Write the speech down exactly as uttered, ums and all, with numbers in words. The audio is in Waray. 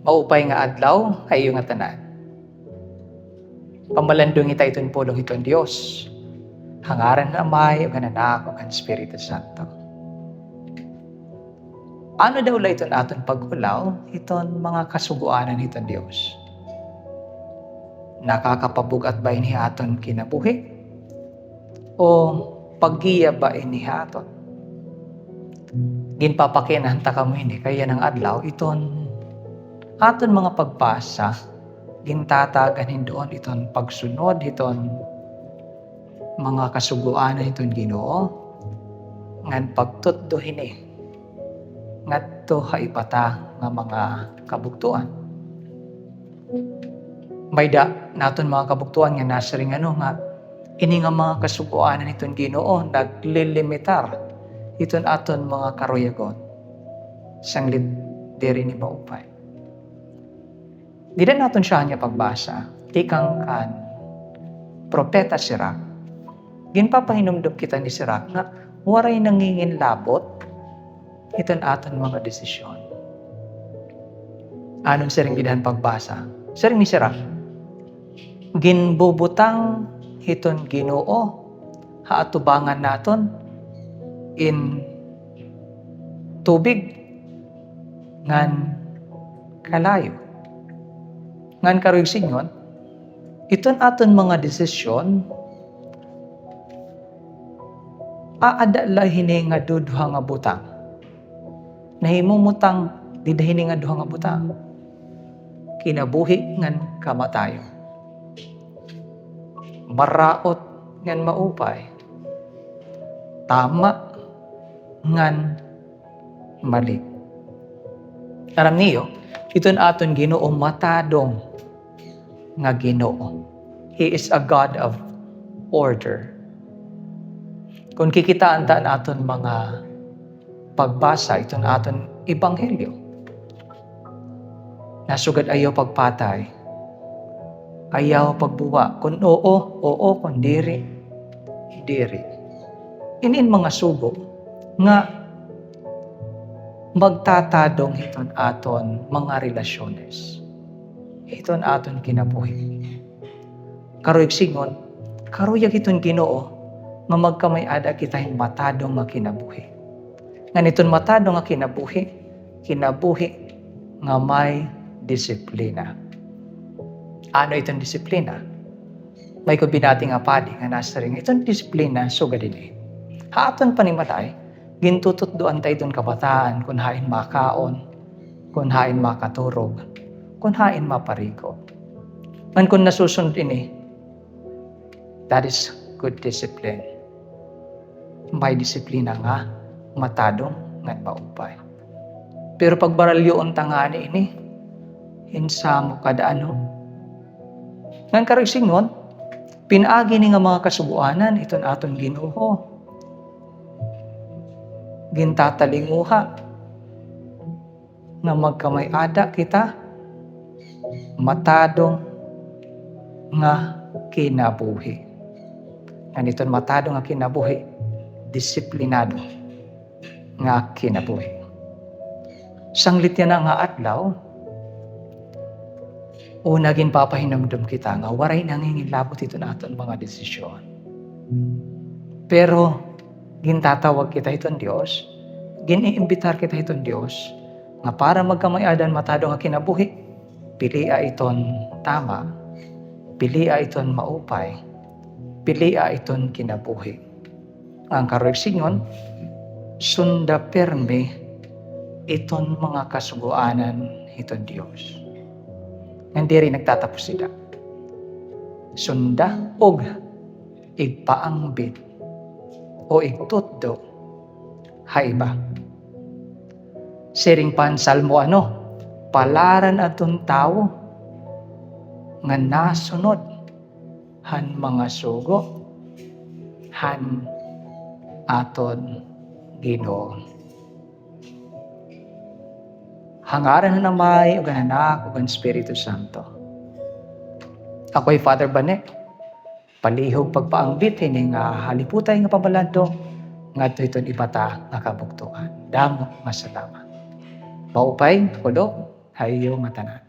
Maupay nga adlaw ha iyo ngatanan. Pamalandungi ta iton pulong hiton Dios. Ha ngaran han Amay, ug han Anak, ug han Espiritu Santo. Ano daw la iton aton pag-ulaw hiton mga kasugoanan hiton Dios? Nakakapabug-at ba ini ha aton kinabuhi? O paggiya ba ini ha aton? Ginpapakianahan ta kamo ini kay yana nga adlaw iton aton mga pagbasa, gintatagan hin duon iton pagsunod hiton mga kasugoanan hiton Ginoo, ngan pagtutdo hini ngadto ha iba ta nga mga kabugtoan. May-ada naton mga kabugtoan nga nasiring ano nga ini nga mga kasugoanan hiton Ginoo naglilimitar hiton aton mga karuyagon. Sanglit diri ini maupay. Dida naton siyahan nga pagbasa, tikang kan Propeta Sirach. Ginpapahinumdom kita ni Sirach nga waray nanginginlabot hiton aton mga desisyon. Ano an siring dida han pagbasa? Siring ni Sirach, ginbubutang hiton Ginoo ha atubangan naton in tubig ngan kalayo. Ngan karuyag sidngon, iton aton mga desisyon, aada la hini nga duduha nga butang. Nahimumutang dida hini nga duha nga butang. Kinabuhi ngan kamatayon. Maraot ngan maupay. Tama ngan mali. Aram niyo, iton aton Ginoo matadong nga Ginoo. He is a God of order. Kon kikitaan ta an aton mga pagbasa iton aton ebanghelyo, nasugad ayaw pagpatay, ayaw pagbuwa. Kon oo, oo, kon diri, diri. Ini in mga sugo nga magtatadong hiton aton mga relasyones, hiton aton kinabuhi. Karuyag sidngon, karuyag hiton Ginoo nga magkamay-ada kita hin matadong nga kinabuhi. Ngan iton matadong nga kinabuhi, kinabuhi nga may disiplina. Ano iton disiplina? May kon binati nga padi nga nasiring, iton disiplina sugad ini. Ha aton panimalay, gintututdoan ta iton kabataan kon hain makaon, kon hain makaturog, kon hain maparigo. Ngan kon nasusunod ini, that is good discipline. May disiplina nga matadong ngan maupay. Pero pagbaralyoon ta ngani ini, hin samok kada ano. Ngan karuyag sidngon, pinaagi ini nga mga kasugoanan iton aton Ginoo, gintatalinguha nga magkamay-ada kita matadong nga kinabuhi. Ngan iton matadong nga kinabuhi, disiplinado nga kinabuhi. Sanglit yana nga adlaw, una, ginpapahinumdom kita nga waray nanginginlabot iton aton mga desisyon. Pero gintatawag kita hiton Dios, gin-iimbitar kita hiton Dios, nga para magkamay-ada hin matadong nga kinabuhi, pilia iton tama, pilia iton maupay, pilia iton kinabuhi. Ngan karuyag sidngon, sunda pirmi iton mga kasugoanan hiton Dios. Ngan diri nagtatapos dida. Sunda ug igpaangbit o igtutdo ha iba. Siring pa han Salmo ano, palaran adton tawo nga nasunod han mga sugo han aton Ginoo. Ha ngaran han Amay, ug han Anak, ug han Espiritu Santo. Ako hi Father Bane. Palihog pagpaangbit hini nga haliputay nga pamalandong ngadto hiton iba ta nga kabugtoan. Damo nga salamat. Maupay nga kulop. ha iyo ngatanan.